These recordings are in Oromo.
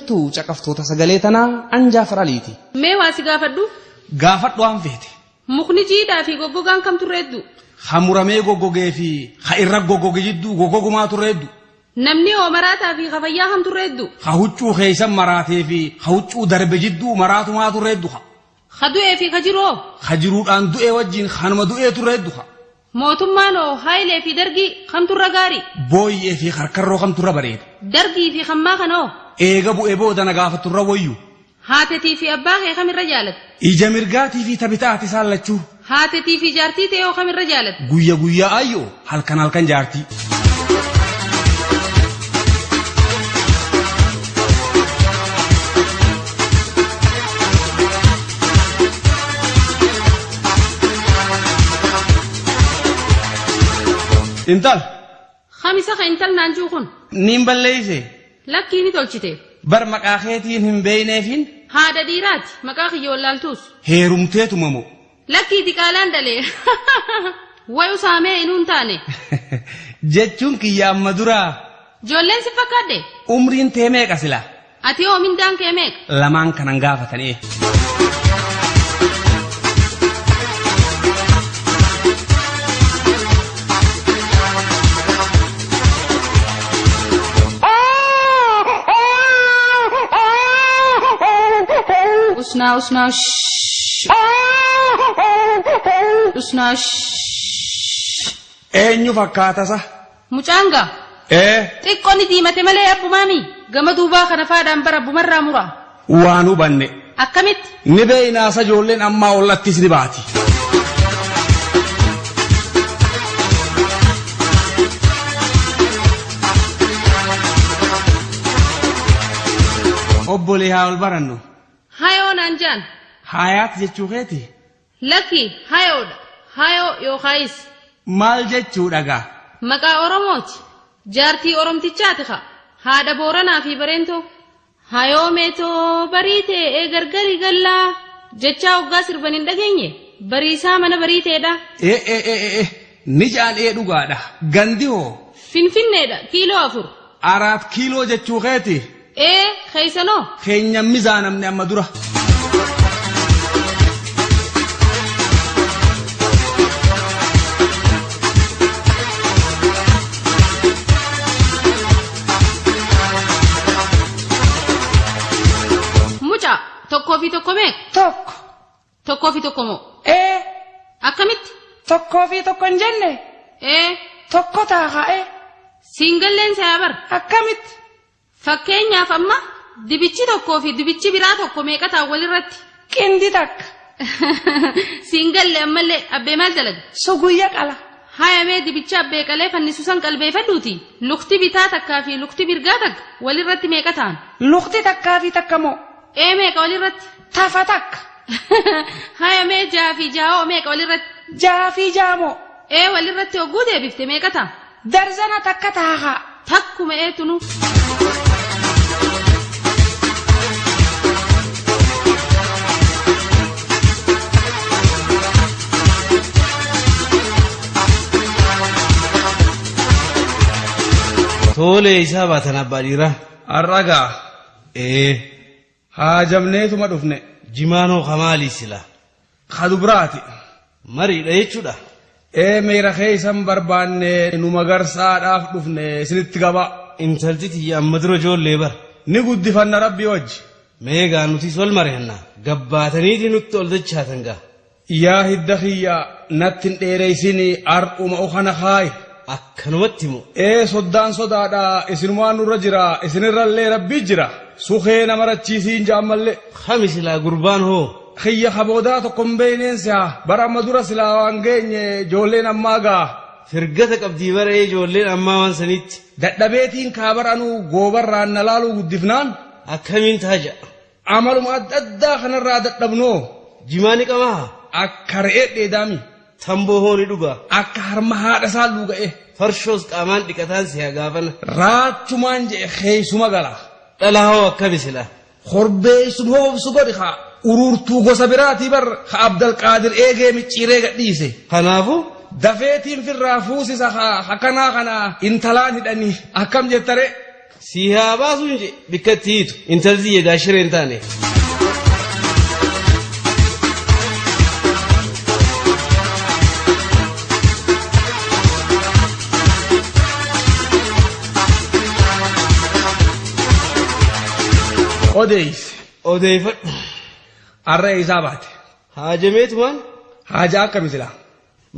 jirtu caqaftoota sagalee tanaa an Jaafar Aliiti. Mee waa si gaafadhu? Gaafadhu waan feete. Mukni jiidhaa fi goggogaan kam turreeddu? Ha muramee goggogee fi ha irra goggoge jidduu goggogumaa turreeddu. Namni hoo maraataa fi ha fayyaa kam turreeddu? Ha huccuu keeysan maraatee fi ha huccuu darbe jidduu maraatumaa turreeddu ha. Ha du'ee fi ha jiru hoo? Ha jiruudhaan du'e wajjin hanuma du'ee turreeddu ha. Mootummaan hoo Hayilee fi Dargii kamtu irra gaarii? Booyyee fi karkarroo kamtu irra bareeda? Dargii fi kammaa kana hoo? Eega bu'e booda na gaafattu irra wayyu. Haatetii fi abbaa kee kam irra jaalatta? Ija mirgaatii fi ta bitaati isaan lachuu. Haatetii fi jaartii tee hoo kam irra jaalatta? Guyya guyyaa ayyoo halkan halkan jaartii. Intal. Kamisa ka intal naan juu kun. Niin balleeyse. Lakkii ni tolchite. Bar maqaa keetiin hin beeyneefin. Haadha dhiiraati maqaa kiyya wallaaltuus. Heerumteetuma moo. Lakkii diqaalaan dhalee. Way usaamee inuu hin taane. Jechuun kiyya amma duraa. Joolleen si fakkaadhe. Umriin tee meeqa sila? Ati hoo mindaan kee meeqa? Lamaan kanan gaafatanii. Usnaa usnaa shhh. Usnaa shhh. Eenyu fakkaatasa? Mucaan gaa? Ee. Xiqqoo ni diimate malee abbumaami. Gama duubaa kana faadhaan bara abbumarraa mura. Waan hubanne. Akkamitti? Ni beeynaasa ijoolleen ammaa ollattis ni baati. Obbolee haa ol barannu. Hayoo naan jaan. Hayaat jechuu keeti? Lakki hayoodha. Hayoo yookaayis. Maal jechuudha gaa? Maqaa Oromooti. Jaartii Oromtichaati ka. Haadha Booranaa fi Bareentoo. Hayoo meetoo bariitee ee gargari gallaa jechaa hoggaa sirban hin dhageenye? Bariisaa mana bariiteedha. Ee ee ee ee ni jaan ee dhugaadha. Gandi hoo? Finfinneedha kiiloo 4. Araat kiiloo jechuu keeti? Ee keessanoo? Keenya mizaanamne amma dura. Mucaa tokkoo fi tokko meeqa? Tokko. Tokkoo fi tokko moo? Ee. Akkamitti? Tokkoo fi tokko hin jenne? Ee. Tokko ta'a kaa'ee. Siin galleen sayaa bar. Akkamitti? Fakkeenyaaf amma dibichi tokkoo fi dibichi biraa tokko meeqa ta'a walirratti? Qindi takka. Siin galle ammallee abbee maal dalaga? Suguyya qala. Haya mee dibicha abbee qalee fannisu san qalbeeffadhuuti. Lukti bitaa takkaa fi lukti mirgaa takka walirratti meeqa ta'an? Lukti takkaa fi takka moo? Ee meeqa walirratti? Tafa takka. Haya mee jaha fi jaha hoo meeqa walirratti? Jaha fi jaha moo? Ee walirratti hogguu deebifte meeqa ta'a? Darzana takka ta'a haa. Takkuma eetunu. Tole isaa baatan abbaa dhiiraa. Har'a gaa. Ee. Haajamneetuma dhufne. Jimaan hoo kamaalii sila? Ka dubraati. Mariidha jechuudha. Ee meera keeysan barbaanne nu magarsaadhaaf dhufne isinitti gabaa. Intalti tiyya amma dura ijoollee bara. Ni guddifanna rabbii wajji. Mee gaa nutis wal mari'anna. Gabbaataniiti nutti ol dachaatan gaa. Yaa hidda kiyya natti hin dheereysin har'uma ukana kaayi. Akkanumatti moo? Ee soddaan sodaadha isinumaan nurra jira isinirrallee rabbii jira. Sukee nama rachiisiin ja'an mallee. Kami silaa gurbaan hoo? Kiyya ka boodaa tokko hin beeyneen seha bar amma dura silaa waan geenye ijoolleen ammaa gaa. Firgata qabdii bar ee ijoolleen ammaa waan sanitti. Dadhabeetiin kaa bar anuu goobarraan na laaluu guddifnaan. Akkamiin taha ja'a? Amaluma adda addaa kanarraa dadhabnoo. Jimaa ni qabaa? Akka re'ee dheedaami. Tamboo hoo ni dhugaa? Akka harma haadha isaa luuga'e. Farshoos qaamaan dhiqataan si'a gaafana. Raachumaan je'e keeysuma gala. Dhalaa hoo akkami sila? Korbeeysum hoobsu godhi kaa. Uruurtuu gosa biraatii bar ka Abdalqaadir eegee micciiree gadhiise. Kanaafuu? Dafeetiin firraa fuusisa kaa akkanaa kana intalaan hidhanii akkam jettaree? Si haa baasuun je bikkatti hiitu intalti egaa shireen taane. Odeessi. Odeeffadhu. Har'a eessaa baate? Haajameetumaan Haajaa akkami silaa?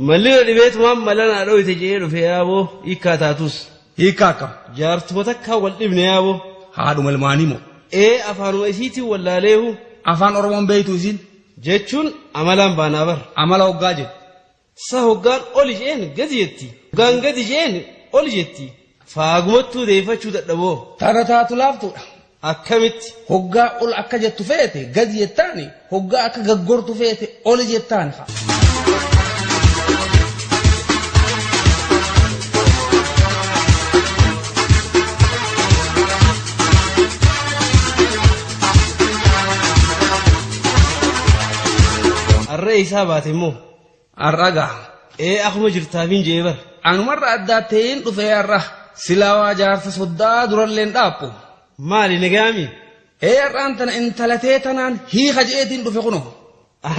Mallina dhibeetumaan mala naa dhoyte jedhee dhufe yaaboo hiikkaa taatus. Hiikkaa akkam? Jaartuma takkaa wal dhibne yaaboo. Haadhuma ilmaanii moo? Ee afaanuma isiitiin wallaaleehu. Afaan Oromoon beeytu isiin? Jechuun amalaan baanaa bara. Amala hoggaa jedhu. Sa hoggaan oli jeen gadi jetti. Hoggaan gadi jeen oli jetti. Faagumattuu deeffachuu dadhaboo. Tana taatu laaftuudha. Akkamitti? Hoggaa ol akka jettu feete gadi jettaani hoggaa akka gaggortu feete oli jettaani fa'a. Har'a isaa baate immoo. Har'a gaa. Ee akkuma jirtaafiin jee bara. Anumarra addaa ta'een dhufee har'a silaa waa jaarsa soddaa duralleen dhaaphu. Maali nagaami? Ee har'aan tana intalatee tanaan hiika je'eetiin dhufe kunoo.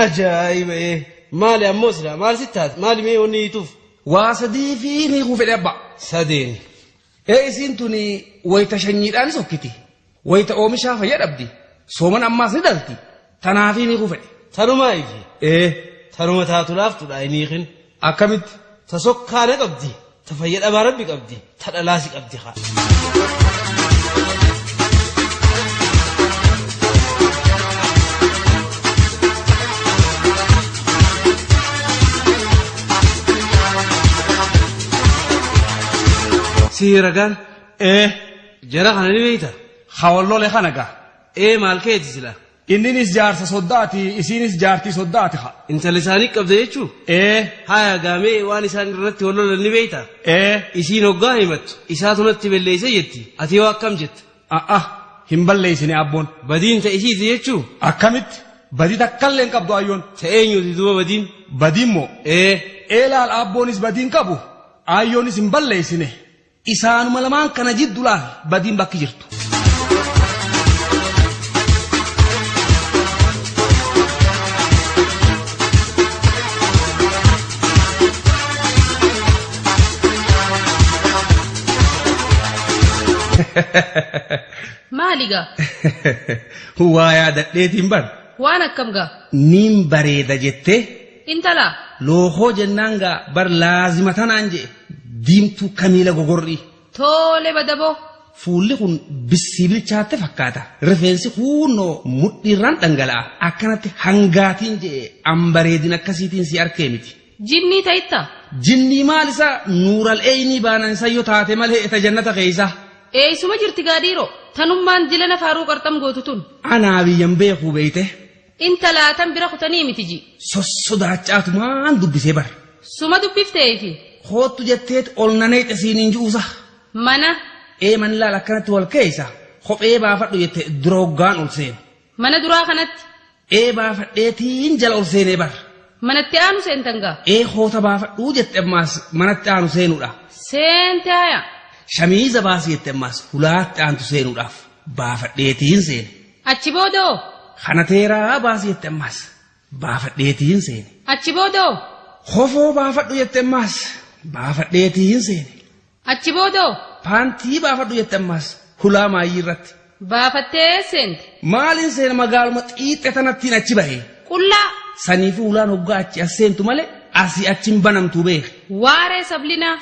Ajaa'iba ee. Maali ammoo silaa maal si taate maali mee wanni hiituuf? Waa sadii fi hiikuu fedhe abbaa. Sadeen. Ee isiin tuni wayita shanyiidhaan sokkiti. Wayita oomishaa fayya dhabdi. Sooman ammaas ni dhalti. Tanaafii hiikuu fedhe. Tanumaa ifi. Ee Tanuma taatu laaftuudha hin hiikin. Akkamitti? Ta sokkaana qabdi. Ta fayya dhabaa rabbi qabdi. Ta dhalaasi qabdi haa. Si ragaan? Ee. Jara kana ni beeyta? Hawallolee kana gaa. Ee maal keeti sila? Inninis jaarsa soddaati isiinis jaartii soddaati haa. Intala isaanii qabda jechuu? Ee. Haya gaamee waan isaan irratti wal lolan ni beeyta? Ee. Isiin hoggaa himattu isaatu natti balleeyse jetti. Ati yoo akkam jetta? A'a hin balleeysine abboon. Badiin ta isiiti jechuu? Akkamitti? Badii takkallee hin qabdu ayyoon. Ta eenyuti duuba badiin? Badiin moo? Ee. Ee laal abboonis badiin qabu ayyoonis hin balleeysine. Isaanuma lamaan kana jiddu laal badiin bakki jirtu. Maali gaa? Waa yaadadheetiin bar. Waan akkam gaa? Niin bareeda jettee. Intala. Lookoo jennaan gaa bar laazima tanaan jee diimtuu kamiila gogorrii. Tole badaboo. Fuulli kun bissii bilchaatte fakkaata. Rifeensi kuunoo mudhiirraan dhangala'a. Akkanatti hangaatiin jee an bareedin akkasiitiin si arkee miti. Jinnii ta'itta? Jinnii maal isaa nuural eeynii baanan isa yoo taate malee eta jannata keessa. Eessuma jirti gaadhiiroo? Tanummaan dilana faaruu qarxam gootu tun. Anaa biyyan beekuu beeyte. Intalaa tan bira kutanii miti ji. Sossodaachatumaan dubbisee bar. Suma dubbifteefi. Hoottu jetteet ol naneexe siiniin ji'uusa. Mana. Ee manni laal akkanatti wal keessa kophee baafadhu jette dura hoggaan ol seenu. Mana duraa kanatti. Ee baafadheetiin jala ol seenee bar. Manatti aanu seentan gaa. Ee hoota baafadhuu jette ammaas manatti aanu seenuudha. Seente haya. Shamiiza baasii jette ammaas hulaatti aantu seenuudhaaf baafadheetiin seene. Achi boodoo. Kana teeraa baasii jette ammaas baafadheetiin seene. Achi boodoo. Hofoo baafadhu jette ammaas baafadheetiin seene. Achi boodoo. Paantii baafadhu jette ammaas hulaa maayyii irratti. Baafattee seente. Maaliin seena magaaluma xiixxe tanattiin achi bahe. Qullaa. Saniifuu hulaan hoggaa achi as seentu malee asii achi hin banamtuu beeke. Waaree sablinaa.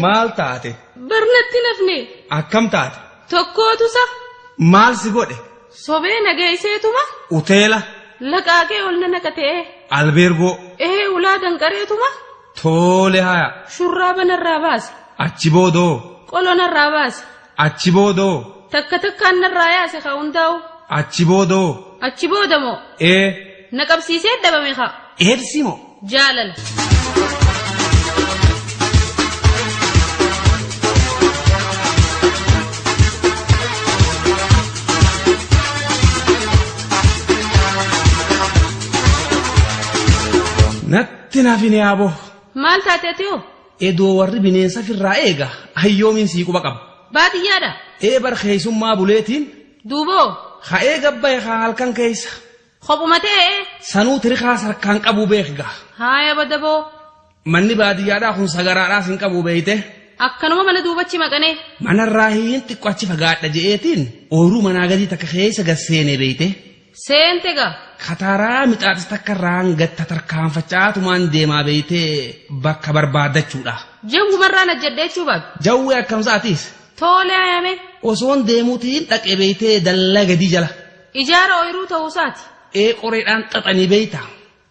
Maal taate? Barnatti nafne. Akkam taate? Tokkootu sa. Maal si godhe? Sobee nageesseetuma. Uteela. Laqaaqee ol na naqatee. Albeergoo. Ee ulaa danqareetuma. Tole haya. Shurraaba narraa baase. Achi boodoo. Qolo narraa baase. Achi boodoo. Takka takkaan narraa yaase ka hundaa'u. Achi boodoo. Achi booda moo? Ee. Na qabsiisee dhabame haa. Eebsi moo? Jaalala. Natti naaf hin yaaboo. Maal taate ati hoo? Edoo warri bineensa firraa eega hayyoomiin sii quba qaba. Baadiyyaadha. Ee bar keessummaa buleetiin Duuboo. ha'ee gabbaye haa halkan keessa. Kophuma ta'ee. Sanuu tirikaa sarkaan qabu beekga. Haaya badaboo. Manni baadiyyaadhaa kun sagaraadhaas hin qabu beeyte. Akkanuma mana duubachi maqanee. Manarraa hin xiqqoo achi fagaadha je'eetiin ooyiruu manaa gadii takka keessa gad seenee beeyte. Seente gaa. Kataaraa mixaaxis takka irraan gatta tarkaanfachaatumaan deemaa beeytee bakka barbaaddachuudha. Jangumarraan ajjadhee jechuu baatu. Jawwee akkam sa'atiis Tole ayame. Osoon deemuutiin dhaqee beeytee dallaa gadii jala. Ijaara ooyiruu ta'uusaati. Ee qoreedhaan xaxanii beeyta.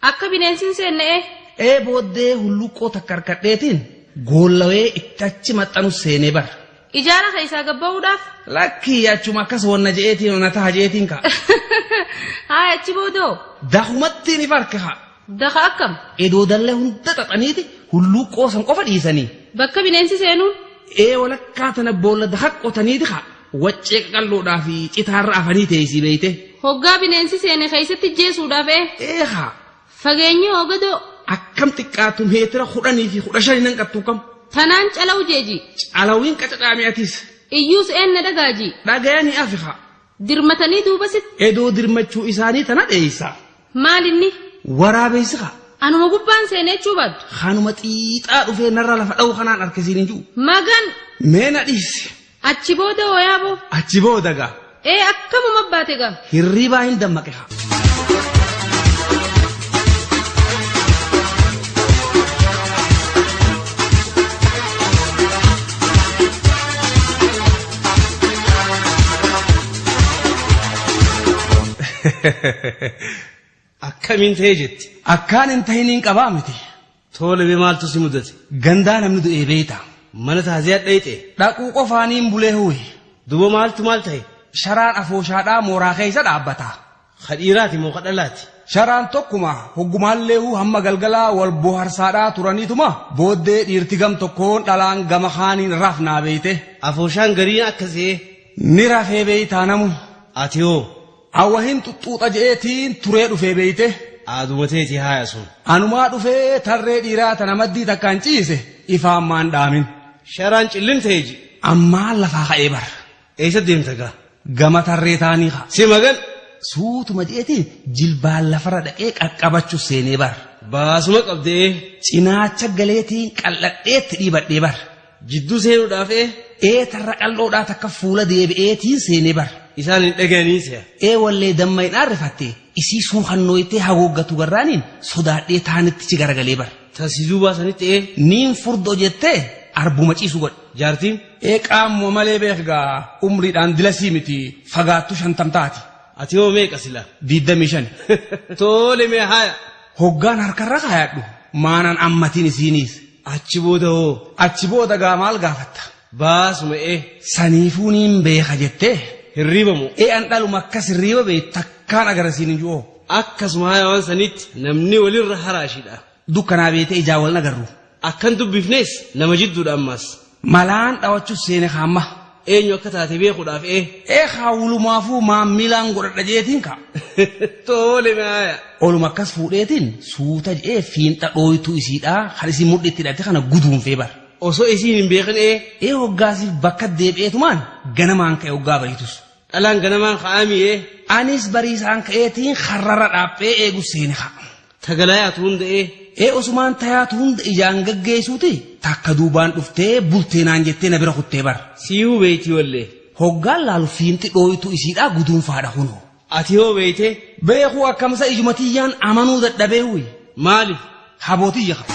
Akka bineensi hin seenne ee. Ee booddee hulluuqqoo takka harkadheetiin goollawee itti achi maxxanu seenee bara. Ijaara keessaa gabba'uudhaaf. Lakkii achuma akkas wanna je'eetiin ona taha je'eetiin ka'a. Haaya achi boodoo. Dakumattiin ifa harka haa. Daka akkam? Edoo dallee hunda xaxaniiti hulluuqqoo san qofa dhiisanii. Bakka bineensi seenuun. Ee walakkaa tana boolla daka qotaniiti haa. Waccee qaqalloodhaa fi citaarra afanii teessii beeyte. Hoggaa bineensi seene keessatti jeesuudhaaf ee. Ee haa. Fageenyi hoogadoo. Akkam xiqqaatu meetira 10 fi 15 nan qattuu kam. Tanaan calawu jeeji. Calawiin qacacaame atis. Iyyuus eenna dhagaaji. Dhagayanii afi haa. Dirmatanii duuba sitti. Edoo dirmachuu isaanii tana dheeysa. Maal inni? Waraabeessi haa. Anuma gubbaan seenee jechuu baattu. Kanuma xiixaa dhufee narra lafa dha'u kanaan harkisiin hin jiru. Magan. Mee na dhiisi. Achi booda hoo yaaboo. Achi booda gaa. Ee akkamuma baate gaa. Hirribaa hin dammaqe haa. Akkamiin ta'e jetti? Akkaan hin tahiniin qabaa miti. Tole bee maaltu si mudate? Gandaa namni du'ee beeyta. Mana taaziyaa dhayxe. Dhaquu qofaaniin bulee huuyi. Duuba maaltu maal ta'e? Sharaan afooshaadhaa mooraa keessa dhaabbata. Kadhiiraati moo kadhalaati? Sharaan tokkuma hoggumaallee hamma galgalaa wal bohaarsaadhaa turaniituma booddee dhiirti gam tokkoon dhalaan gama kaaniin rafnaa beeyte. Afooshaan gariin akkasii. Ni rafee beeytaa namu. Ati hoo? Awwahin xuxxuuxa je'eetiin turee dhufee beeyte. Aaduma teetii haaya sun. Anumaa dhufee tarree dhiiraa tana maddii takkaan ciise ifaan maan dhaamin. Sharaan cillim ta'e ji. Ammaan lafaa ka'ee bara. Eessa deemta gaa? Gama tarree taanii kaa. Si magan. Suutuma je'eetiin jilbaan lafarra dhaqee qaqqabachuu seenee bara. Baasuma qabdee. Cinaacha galeetiin qal'adheetti dhiibadhee bara. Jidduu seenuudhaaf ee? Ee tarra qal'oodhaa takka fuula deebi'eetiin seenee bara. Isaan hin dhaga'anii si'a. Ee wallee damma hin aarrifatte isii suuqannooytee haguuggatu garraaniin sodaadhee taanitti ci garagalee bara. Tasisuu baasanitti ee? Niin furdoo jettee arbuma ciisu godhe. Jaartiin? Ee qaamuma malee beekgaa umriidhaan dilasii miti fagaattu 50 taati. Ati hoo meeqa sila? 25. Tole mee haaya. Hoggaan harkarra kaayadhu maanaan ammatiin isiiniis. Achi booda hoo? Achi booda gaa maal gaafatta? Baasuma ee. Saniifuu niin beeka jettee. Hirriba moo? Ee an dhaluma akkas hirriba beeku takkaan agarsiin hin jiru. Akkasuma haaya waan sanitti namni walirra haraashidha. Dukkanaa beetee ijaa wal nagarru. Akkan dubbifnes nama jidduudha ammas. Malaan dhawachuuf seene kaamma. Eenyu akka taate beekuudhaaf ee? Ee kaawulumaafuu maammilaan godhadha jeetiin kaa. Tole mee haaya. Oluma akkas fuudheetiin suuta je'ee fiinxa dhooytuu isiidhaa kan isin mudhiitti hidhatte kana guduunfee bara. Osoo isiin hin beekin ee? Ee hoggaasiif bakka deebi'eetumaan ganamaan ka'e hoggaa bariitus. Dhalaan ganamaan ka'aamii ee? Anis bariisaan ka'eetiin karrarra dhaabbee eegu seene ka'a. Tagalayaatu hunda ee? Ee osumaan tayaatu hunda ijaan gaggeessuuti takka duubaan dhuftee bulteenaan jettee na bira kuttee bara. Siihuu beeyti wallee. Hoggaan laalu fiinxi dhooytuu isiidhaa guduunfaadha kunoo. Ati hoo beeyte? Beekuu akkamsa ijuma tiyyaan amanuu dadhabee huyi. Maaliif? Habootiyya qaba.